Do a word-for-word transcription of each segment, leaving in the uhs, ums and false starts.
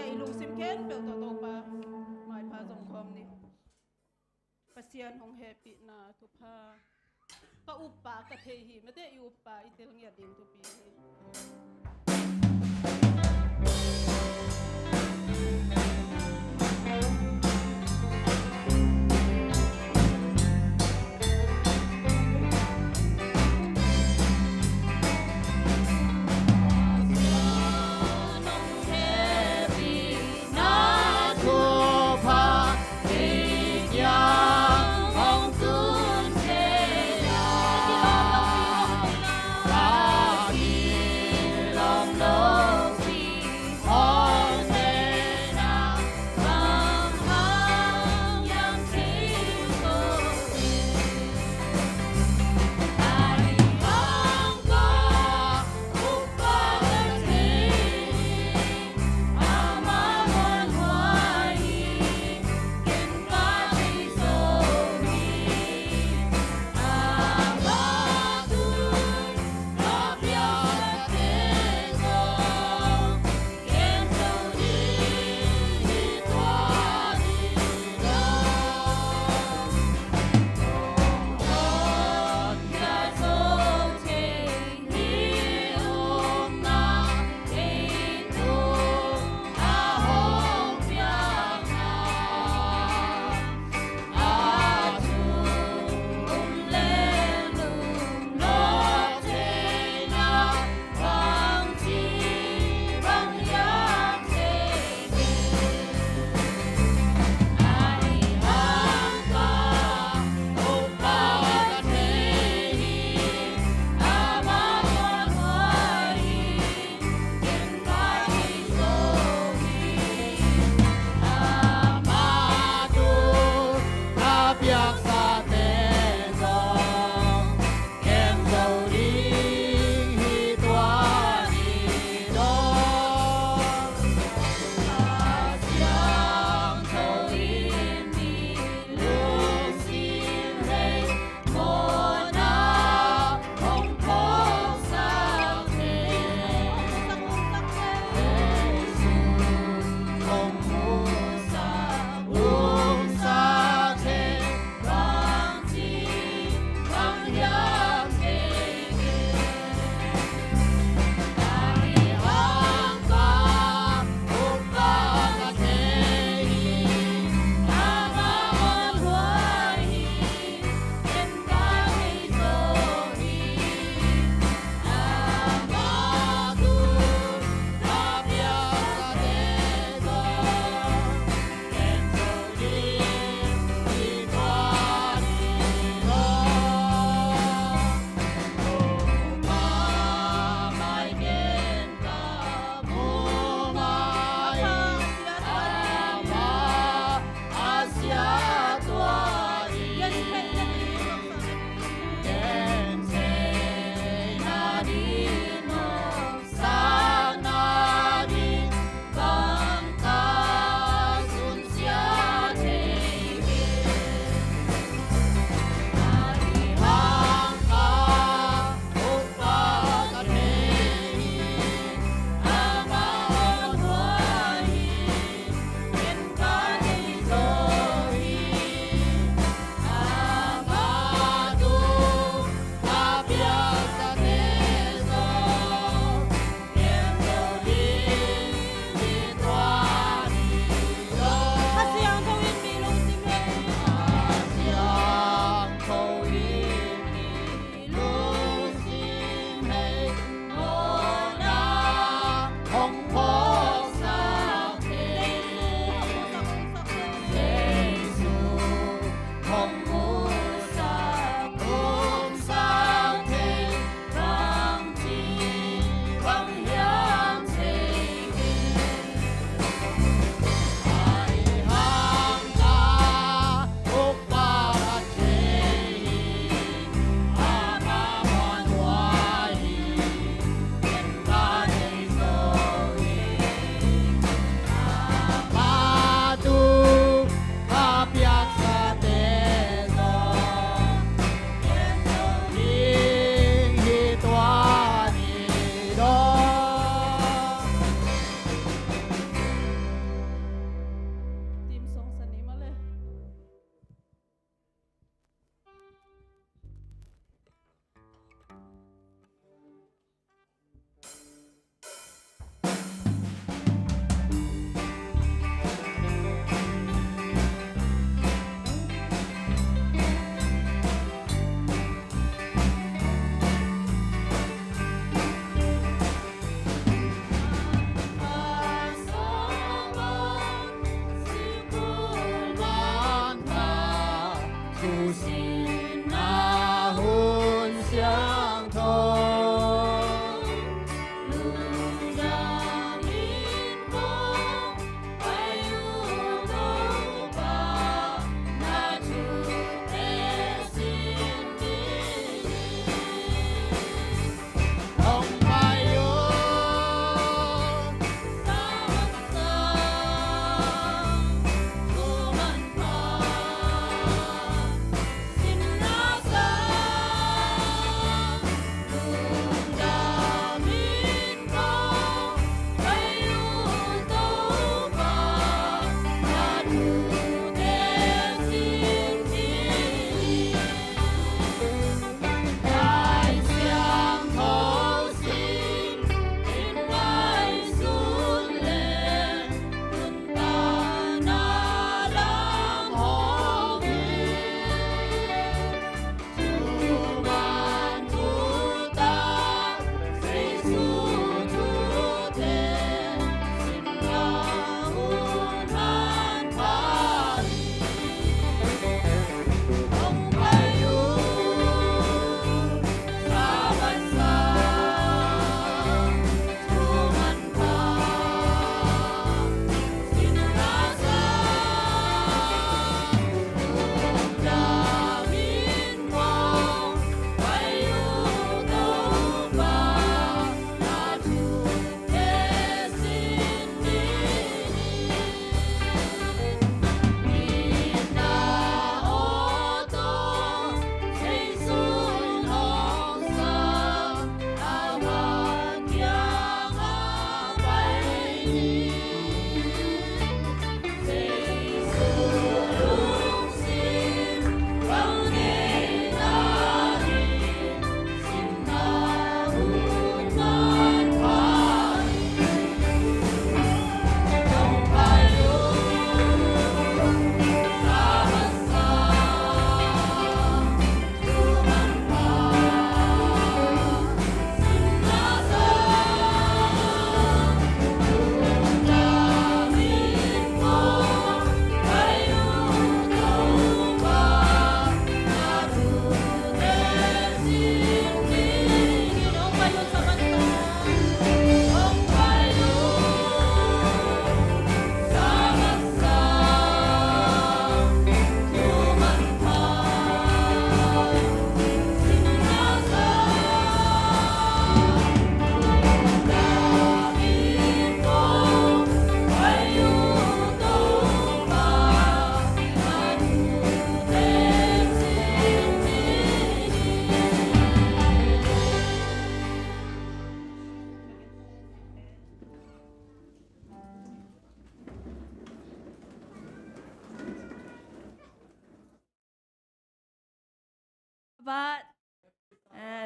Ei lungsim khempeuh tawh Topa maipha zong khawm ni. Pasian hong hehpihna thupha ka uppa ka thei hi. Mate, i uppa i tel ngiat ding thupi hi.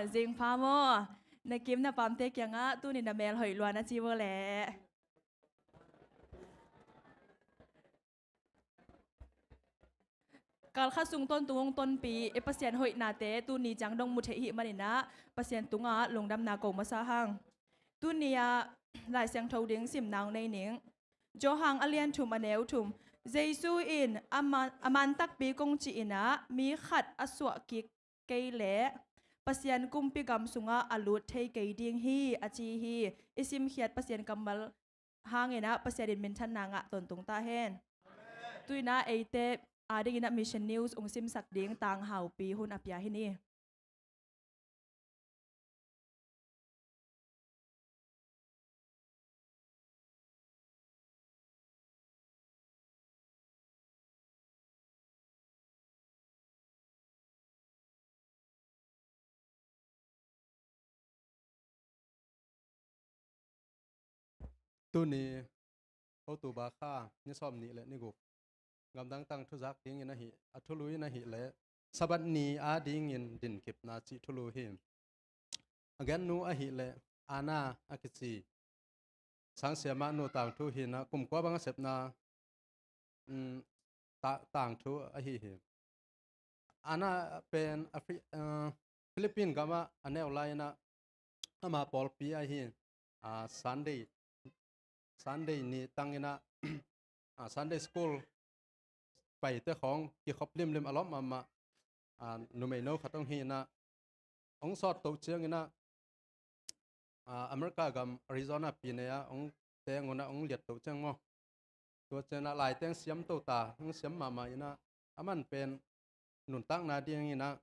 Zingpha maw? Na kim na pamte kiangah tuni na mel hoih luan a ci maw leh? Kalkhat sung tawntung hong tonpih i Pasian hoihnate tuni ciang dong mu thei hih maninah Pasian tungah lungdamna ko masa hang. Tuni-ah Lai Siangtho ding simna hong nei ning. Johan a lian thum a neu thum. Jesu in a man, a man takpi kong ci inah mi khat a suah kik kei leh Pasian kumpi gam sungah a lut thei kei ding hi a ci hi. I simkhiat Pasian kammal hanginah Pasian in minthanna ngah tawntung ta hen. Tuinah eite adinginah Mission News ung simsak ding Tang Haupi hun a pia hi ni. Tuni hotuba kha ni sawm nih le ni guk gamdang tangthu zak dingin ahi a thulu in ahih leh Sabbath ni adingin dinkipna cih thulu hi. A gennu ahih leh Anna a kici sangsiamah nu tangthu hinah kum kua bang a sepna, um, ta, tangthu ahi hi. Anna pen a Philippine, uh, Philippine gamah a neu lai inah ama pawlpi ahi, uh, Sunday Sunday ni tanginah, uh, Sunday school paite khawng kikhop limlim a lawm mahmah, uh, numeino khat hong hinah hong sawt toh cianginah, uh, America gam Arizona pinei ah hong teng unah hong liat toh ciang maw. Tua cianah laiteng siam to ta hong siam mahmah inah a man pen nuntakna dinginah,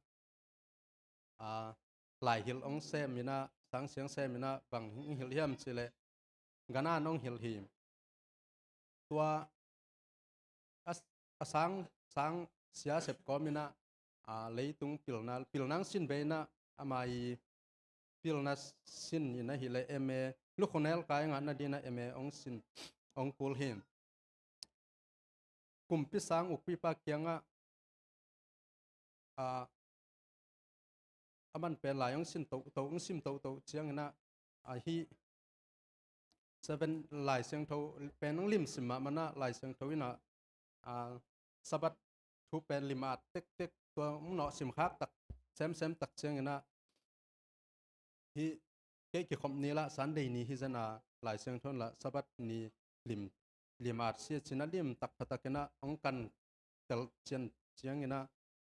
a, laihilh hong sem inah sangsiang sem inah bang hong hilh hiam cileh Ganan hong hilh hi. Tua a, a sang, sang sia sep kawm inah, a, leitung pilna, pilna hong sin bei inah ama i pilna sin inah hileh M A lukhunel kai ngahna dinah M A hong sin hong kul hi. Kumpi sang ukpipa kiangah, a, a man pen lai hong sin tohtoh hong sim tohtoh cianginah ahi Seven Lai Siangtho pen hong limsim mahmah inah Lai Siangtho inah, a, Sabbath thu pen lim at tektek tua hong nawhsim khak tak semsem tak cianginah hih kei kikhop ni lah Sunday ni hi zena Lai Siangtho in lah Sabbath ni lim, lim at sia cinah lim tak phatakinah hong kan tel cian cianginah,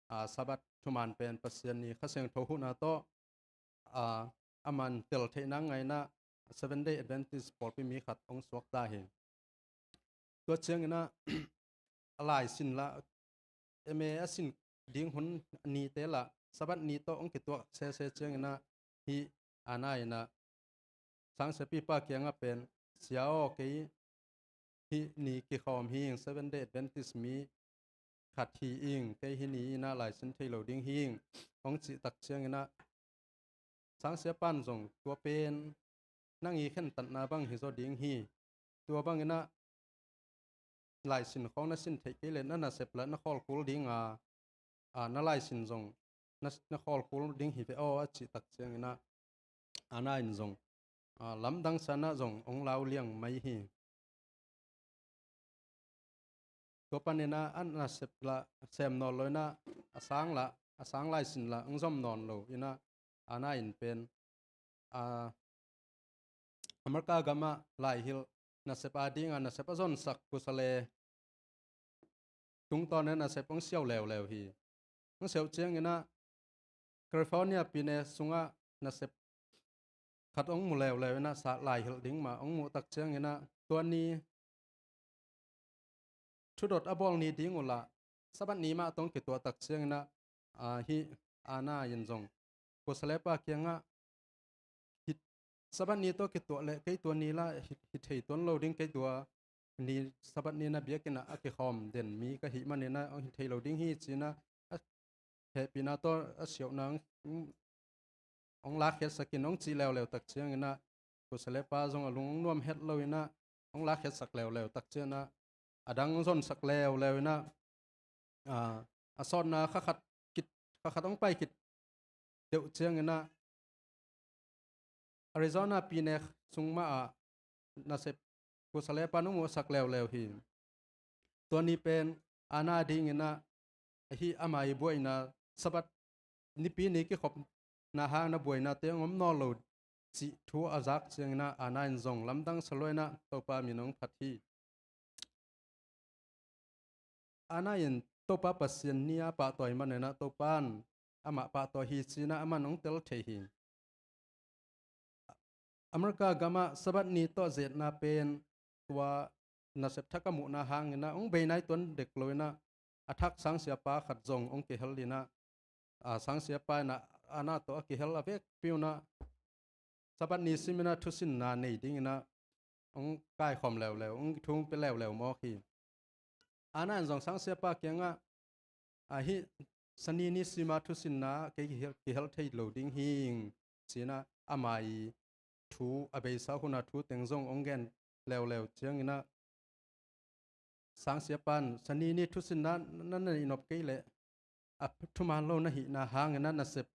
a, Sabbath thuman pen Pasian ni Kha Siangtho huhna tawh, a, a man tel theihna ngainah Seven Day Adventist pawlpi mi khat hong suak ta hi. Tua cianginah a laisin lah M A a sin ding hun nite lah Sabbath ni tawh hong kituak sese cianginah hih Anna inah sangsiapipa kiangah pen, Sia aw, kei hih ni kikhawm hi ing, Seven Day Adventist mi khat hi ing, kei hih ni inah laisin thei lo ding hi ing, hong cih tak cianginah sangsiapan zong, tua pen nang i khentatna bang hi zaw ding hi. Tua banginah laisin khawng na sin theih kei leh na nasep lah na khawl kul ding a, a, na laisin zong na, na khawl kul ding hi ve aw a cih tak cianginah Anna in zong, a, lamdang sanah zong hong lau liang mai hi. Tua paninah a nasep lah sem nawn lo inah a sang lah, a sang laisin lah hong zom nawn lo inah Anna in pen, a, America gamah laihilh nasep adinga nasep a zonsak Kusale tungtawnin nasep hong siau leuleu hi. Hong siau cianginah California pine sungah nasep khat hong mu leuleu inah sa laihilh ding mah hong muh tak cianginah tua ni thudot a bawl ni ding uhlah Sabbath ni mah tawh hong kituah tak cianginah, a, hih Anna in zong Kusalepa kiangah, hih Sabbath ni tawh kituah leh kei tua ni lah hi, hi thei tuan lo ding, kei tua ni Sabbath ni na biakinn ah a kikhawm den mi ka hih maninah hong hi thei lo ding hi cinah a hehpihna tawh a siauhna hong, hong lakkhiatsakin hong cih leuleu tak cianginah Kusalepa zong a lung hong nuam het lo inah hong lakkhiatsak leuleu tak cianginah a dang hong zonsak leuleu inah, a, a sawtna kha khat kit, kha khat hong pai kit deuh cianginah Arizona pinek sung mah ah nasep kusa le pan hong muhsak leuleu hi. Tua ni pen Anna dingin ah, ahi ama i buaina, Sabbath nipi ni kikhopna hang na buainate hong om nawn lo cih thu a zak ciangin ah, Anna in zong lamdang sa lua in ah Topa min hong phat hi. Anna in Topa Pasian ni a pahtawi man in ah, Topa in amah pahtawi hi ci-in ah aman hong tel thei hi. America gamah Sabbath ni tawh zetna pen tua nasep thak a muhna hangin ah hong bei nai tuan dek lo in ah, a thak sangsiapa khat zong hong kihel in ah, a, sangsiapa in ah Anna tawh a kihel a vekpi un ah Sabbath ni simin ah thusinna nei dingin ah hong kaikhawm leuleu, hong thu hong pia leuleu mawk hi. Anna in zong sangsiapa kiangah, ahi, Sani ni sima thusinna kei kihel, kihel thei lo ding hi ing ci-in ah ama i thu a beisa hun a thu teng zong hong gen leuleu ciangin ah, sangsiapa in Sani ni thusinna na na nei nop kei leh a thuman lo na hihna hangin ah nasep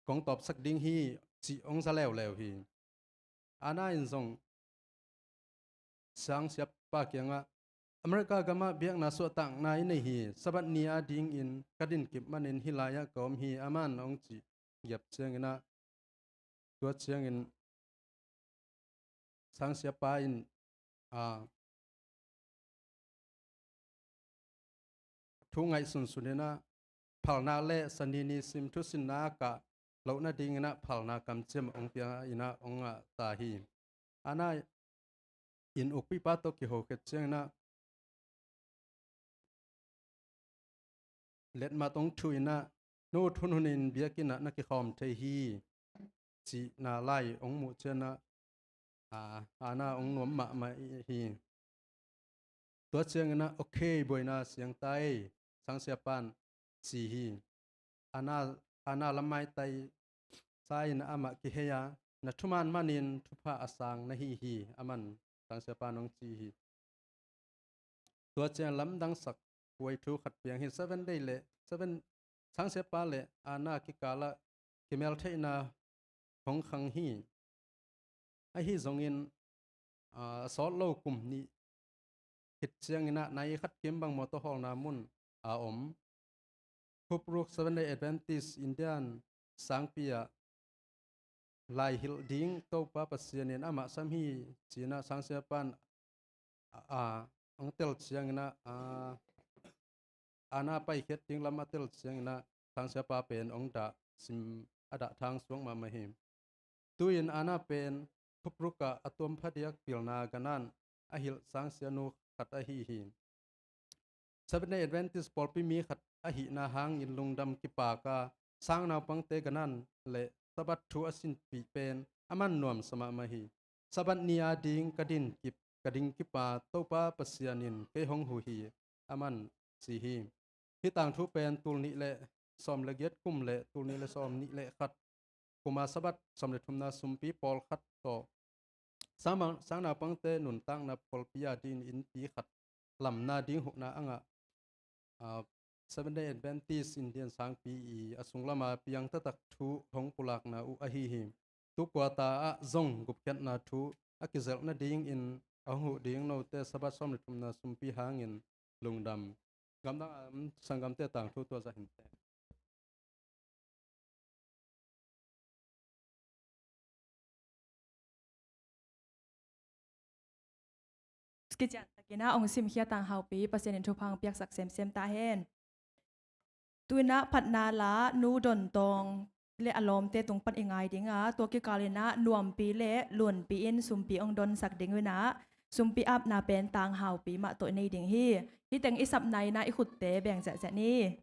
kong tawpsak ding hi cih hong za leuleu hi. Anna in zong sangsiapa kiangah, America gamah biakna suahtakna i nei hi. Sabbath ni a dingin ka din kip manin hih lai-ah ka om hi, aman hong ci giap ciangin ah, tua ciangin sangsiapa in, a, thu ngaihsunsun in ah phalna le Sani ni sim thusinna a kah loh nadingin ah phalna kamciam hong pia in ah hong ngah ta hi. Anna in ukpipa tawh kihokhiat ciangin ah letmat hong thu in ah, na ut hunhun in biakinn ah na kikhawm thei hi cihna lai hong muh ciangin ah, a, Anna hong nuam mahmah hi. Tua ciangin ah, okay, buaina siang ta ei, sangsiapa in ci hi. Anna, Anna lam maitai sa in amah kihei a, na thuman manin thupha a sang na hi hi, aman sangsiapa in hong ci hi. Tua ciang lamdang sak huai thu khat piang hi. Seven Day le, Seven, sangsiapa le Anna kikal ah kimeltheihna hong khang hi. Ahi zongin, a, a sawt lo kum nih khit ciangin ah nai khat kim bang mawtaw hawlna mun a om Phupruak Seven Day Adventist Indian sangpi ah laihilh ding Topa Pasian in amah sam hi ci-in ah sangsiapa in, a, a, hong tel ciangin ah, a, Anna paikhiat ding lam a tel ciangin ah sangsiapa pen hong dah sim, a dah thang suak mahmah hi. Tu-in Anna pen Phupruak ah a tuam phadiak pilna ganhing a hilh sangsianu khat ahi hi. Seven Day Adventist pawlpi mi khat ahihna hangin lungdam kipak a, sang naupangte ganhing le Sabbath thu a sinpih pen aman nuamsa mahmah hi. Sabbath ni a ding ka din kip, ka ding kip a, Topa Pasian in kei hong huh hi, aman ci hi. Hih tangthu pen tul nih le sawm le giat kum le tul nih le sawm nih le khat kum a Sabbath sawm le thumna sumpi pawlkhat tawh sang, sang naupangte nuntakna pawlpi a dingin innpi khat lamna ding huhna a ngah, a, Seven Day Adventist Indian sangpi i a sunglam a piang taktak thu hong pulakna uh ahi hi. Tu kuata ah zong gupkhiatna thu a kizelh nadingin a hong huh ding note Sabbath sawm le thumna sumpi hangin lungdam. Gamdang a om sanggamte tangthu tua zah hi inteh. Kician takin a hong simkhia tanghaupi Pasian in thupha hong piaksak semsem ta hen. Tu-in ah phatna la Nu Don Tawng le a lawmte tung pan i ngai ding a, tua kikal in ah Nuampi le Luanpi in sumpi hong donsak ding uh in ah, sumpi apna pen tanghaupi mah tawh i nei ding hi. Hih teng i sapna in ah i khutte beng ziahziah ni.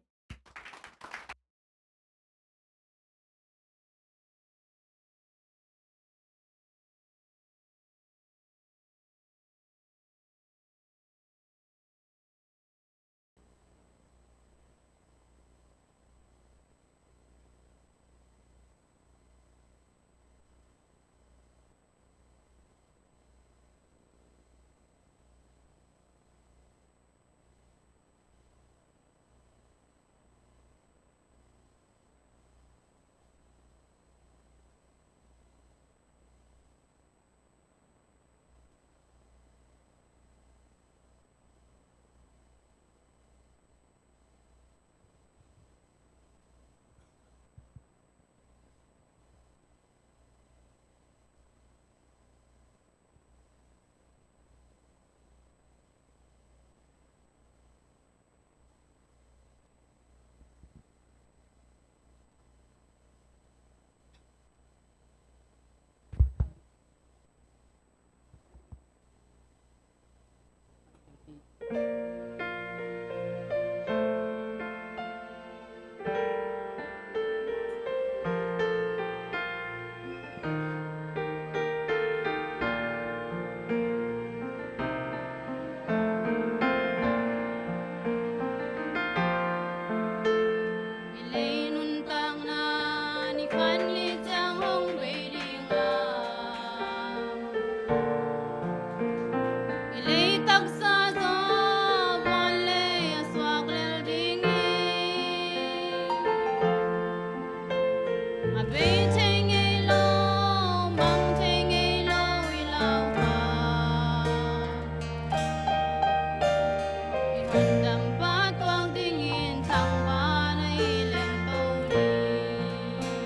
Dampa tuak dingin thangpa na hi leng to ding.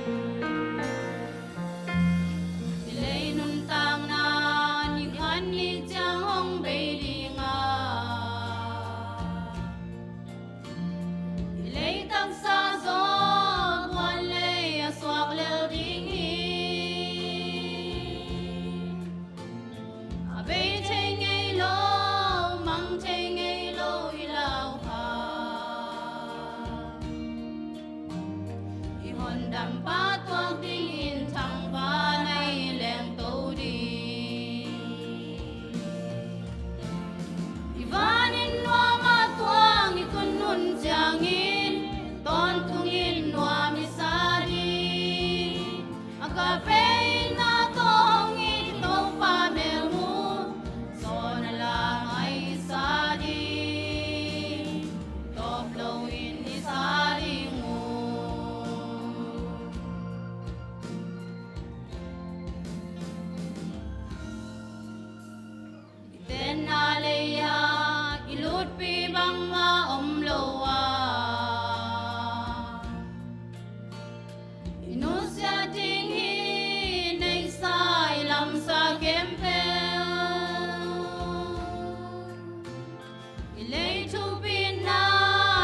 I lei nuntakna ni khat ni ciang hong bei ding a, i lei taksa zong buan lei a suak lel ding hi. A bei thei ngei lo, mang thei ngei lo i lau kha, i hondampa tuak dingin thangpa na hi leng to ding. I vanin nuam a tuang i tun hun ciangin tawntungin nuam i sa ding. A ka peina tawh hong it Topa melmun, zawn a la ngai i sa ding. Tawp loin i sa ding uh. I tenna lei-ah i lutpi bangmah om lo a, i nusia ding hi. Neihsa i lamsa khempeuh, i lei thupitna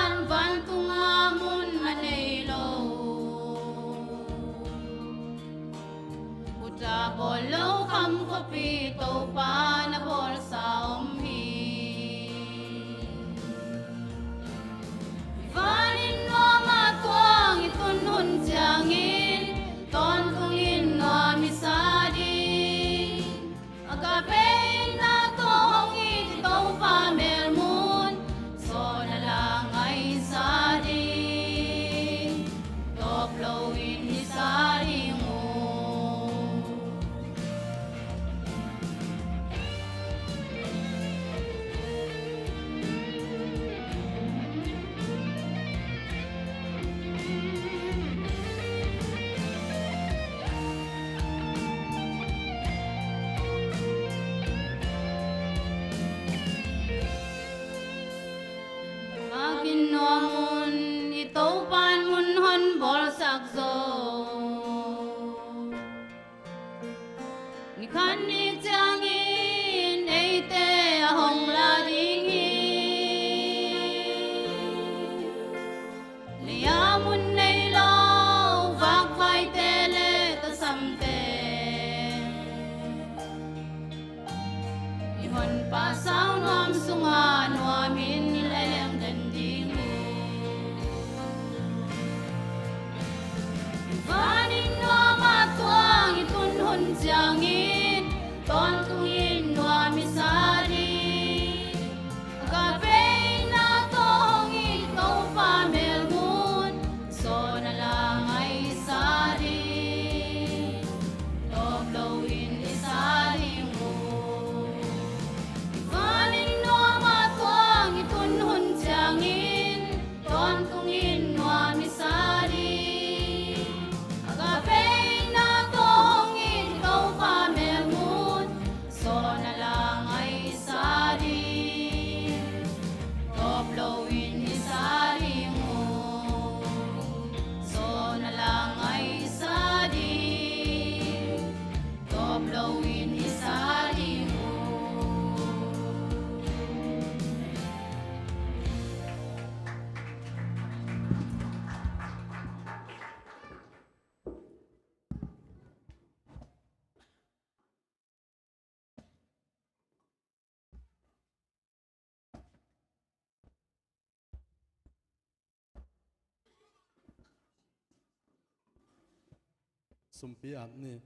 in vantungah mun a nei lo, uta bawl lo kham khuapi Topa na bawlsa om hi. I vanin nuam a tuang i tun hun ciangin tawntungin nuam i sa ding. A ka peina tawh hong it Topa melmun, zawn a la ngai i sa ding. Tawp loin i sa ding uh. Ngakin nuam un, i Topan mun hon bawlsak zo. Ni khat ni ciangin eite a hong la ding hi. Lei-a mun nei lo vakvaite le tasamte, i honpa sau nuam sungah nuamin a lengden ding uh. Vanin nuam a tuang i tun hun ciangin tawntungin nuam i sa ding. A ka peina tawh hong it Topa melmun, zawn a la ngai i sa ding. Tawp loin i sa ding uh. Vanin nuam a tuang i tun hun ciangin tawntungin nuam i sa ding. A ka peina tawh hong it Topa melmun, zawn a la ngai i sa ding. Tawp loin i sa ding uh. Zawn a la ngai i sa ding. Tawp loin i sa ding uh. Sumpi ap ni.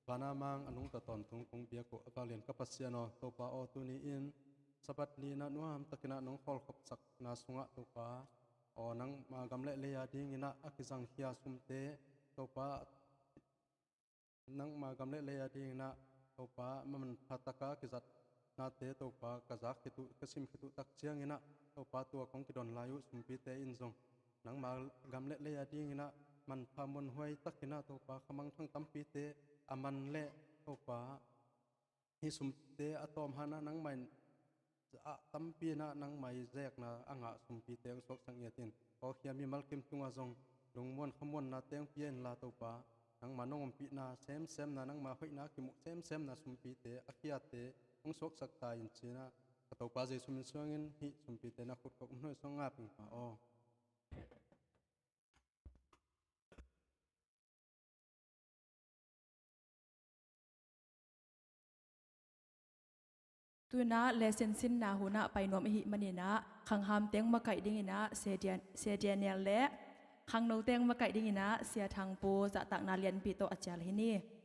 Vana mang a nungta tawntung kong biak uh a vanglian ka Pasian aw, Topa aw, tuni-in Sabbath ni-in ah nuamtakin ah nong khawlkhopsakna sungah Topa aw, nangma gam le lei a dingin ah a kizangkhia sumte Topa, nangma gam le lei a dingin ah Topa manpha taka kizatnate Topa ka zak khit uh, ka sim khit uh tak ciangin ah Topa tua kong kidon lai uh sumpite in zong nangma gam le lei a dingin ah manpha muanhuai takin ah Topa khamangthang tampite a man le Topa hih sumte a tawm han ah nangma in a tampi in ah nangmah i zekna a ngah sumpite hong suaksak ngiat in. Kawkhia mimal kim tungah zong lungmuan khamuanna teng pia inla Topa, nangmah nong ompihna semsemna, nangmah hoihna a kimuh semsemna sumpite a khiatte hong suaksak ta in ci-in ah ka Topa Jesu min suangin hih sumpite na khut kong hong nuih song ngap ing Pa aw. Tu-in ah lesson sinna hun ah pai nuam ahih manin ah khangham teng makaih dingin ah Sia Dia-, Sia Daniel le khangno teng makaih dingin ah Sia Thang Pu zahtakna lianpi tawh a cial hi ni.